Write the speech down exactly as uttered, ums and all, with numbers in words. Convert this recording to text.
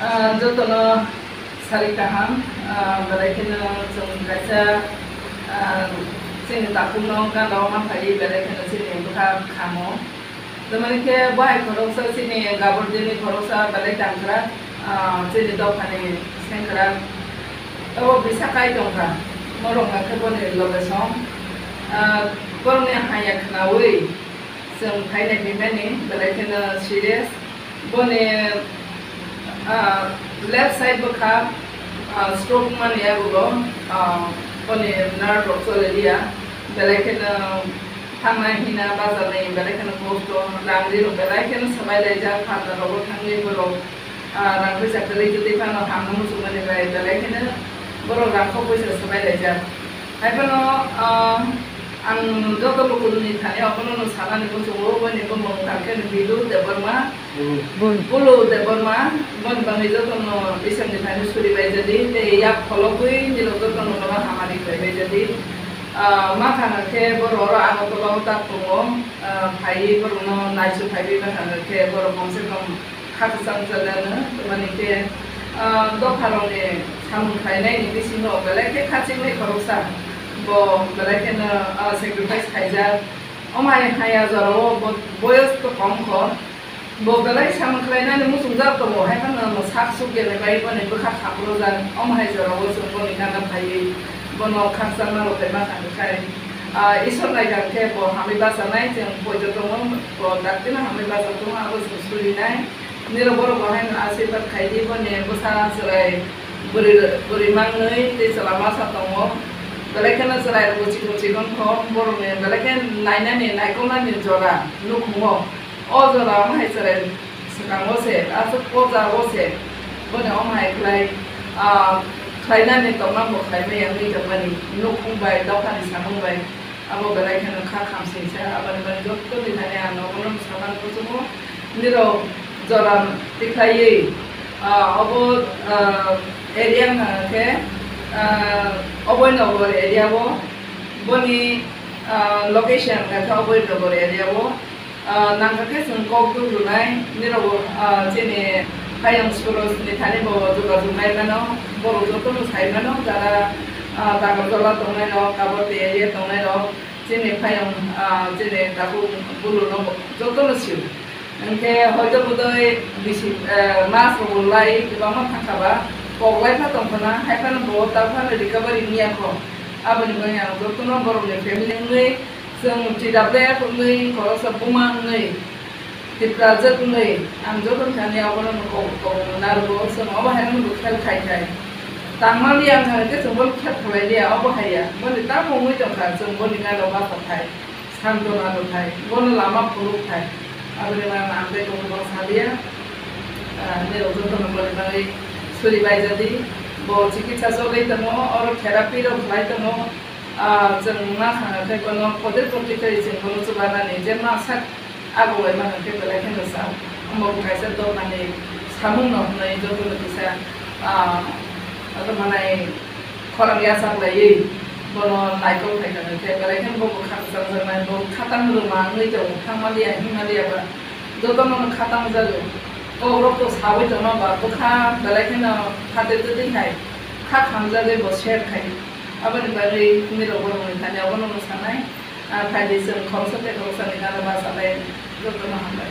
Ah, jotono sari kaham, ah, belai kheno chwng kaisa, ah, chini takhukno gana-o ma phaiwi belai kheno chini bwkha khamo. Tamani khe bahai khoroksa chini Gabardini khoroksa belai tangkrak, ah, chini dophani sengkrak. Abo bisa kai tongkha, norok khe boni loge song. Ah, borokni haya khnaui chwng phainai hwnmani belai kheno serious. Boni, ah, left side bwkha, ah, stroke mani yagulo, ah, boni nerve rok chole liya. Belai kheno thangnai hina bajarni belai kheno kosto, rang ri rok belai kheno swbai laijak, pharda rogo thangwi borok, ah, rang puisa kwrwi kwtwi phano hamno muchungmani bai belai kheno borok rang kok puisa swbai laijak. Haiphano, ah, ang joto lukurokni thani abono sanani muchungo, boni bumung tangkhe Bilu Debbarma, Bulu. Bulu Debbarma, boni bagwi jotono Iswrni thani suri bai jadi, tei yak phologwi nirok jotono bono hamari khlai bai jadi. Ah, ma thangkhe borok oro Agartala o tak tongo, ah, phaiwi borokno naisu phaiwi ma thangkhe borok komse kom kha kwchang jagano, tamani khe, ah, dopharokni samung khlainaini bisingo belai khe khachiknai khoroksa bo belai kheno, ah, sacrifice khaijak. Omo hai haya jorao bo boyos to kom kho, bo belai samung khlainani muchungjak tongo, hai phano sak suk ya bai boni bwkha khaprojak. Omo hai jorao chwng boni gana phaiwi bono khakchangma rwphai ma kha khai, ah, Isor naikha khe bo hamwi bachanai, chwng poito tongo, bo dakti no hamwi bachak tongo, abo chwng surinai. Nirok borok bo haino asirwad khai di, boni bwsa chwrai bwrwi, bwrwi mangnwi tei chwla masa tongo. Belai kheno chwrai rok bo chikon chikon kho, borokni belai khe nainani, naikolnani jora nukhungo. O jora wng hai chwrai swkango se, aswk poja o se, boni omo hai khlai, ah, khlainani tongma bo khlai maya wngwi tongmani, nukhung bai, dophani samung bai. Abo belai kheno kha khamsingsa, aboni bagwi jottoni thani ang nogono saman kuchugo. Nirok jora tikhlaiwi, ah, obo, ah, area wngkha khe, ah, Abhoynagar area o, boni, ah, location wngkha khe Abhoynagar area o. Ah, nangkha khe chwng kok duk rwnai, nirok, ah, chini Phayong Suroj ni thani bo jogajog nai mano, borok jotono sai mano, jara, ah, Agartala tongnai rok, Kabarti area tongnai rok, chini Phayong, ah, chini takhuk Bulu no jotono sio. Hinkhe hoito bodoi bisi, ah, mas rok bo lai kwbangma thangkha ba, kok lai pha tongkha na, hai phano bo ta phano recovery wngya kho. Aboni bagwi ang jotono borokni family wngwi, chwng T W F wngwi, khoroksa buma wngwi, Tiprajwk wngwi, ang joto thani abono kok, kok narwgo, chwng obo hai rokno bo khel khai khai. Tangmani ang thani khe chwng bono khel khlai liya, obo hai ya. Boni tamo wngwi tongkha, chwng boni gana basa thai, santona rwthai, bono lama phunuk thai. Aboni bagwi ang tei kok kok sa liya. Ah, nirok jotono boni bagwi suri bai jadi, bo chikitsa chogwi tongo, oro therapy rok khlai tongo. Ah, chwng ma thangkhe bono kotor kotor khe chwng bono chubanani je ma sak abo bai ma thangkhe belai kheno sa. Omo bo kaisa dophani samung no hwnwi jotono kisa, ah, abo manai khorang yachak laiwi bono naikol khai thangkhe belai kheno bo bwkha kwchang jaknai, bo khatang rwma wngwi tongo, thangma liya himma liya ba jotono khatang jago. Kok rok to sawi tongma ba bwkha belai kheno phatwi twtwi hai kha khamjagwi bo share khai. Aboni bagwi nirok borokni thani abono mwsanai. Ah, phaidi chwng khoroksa tei khoroksani gana bachalai jotono hambai.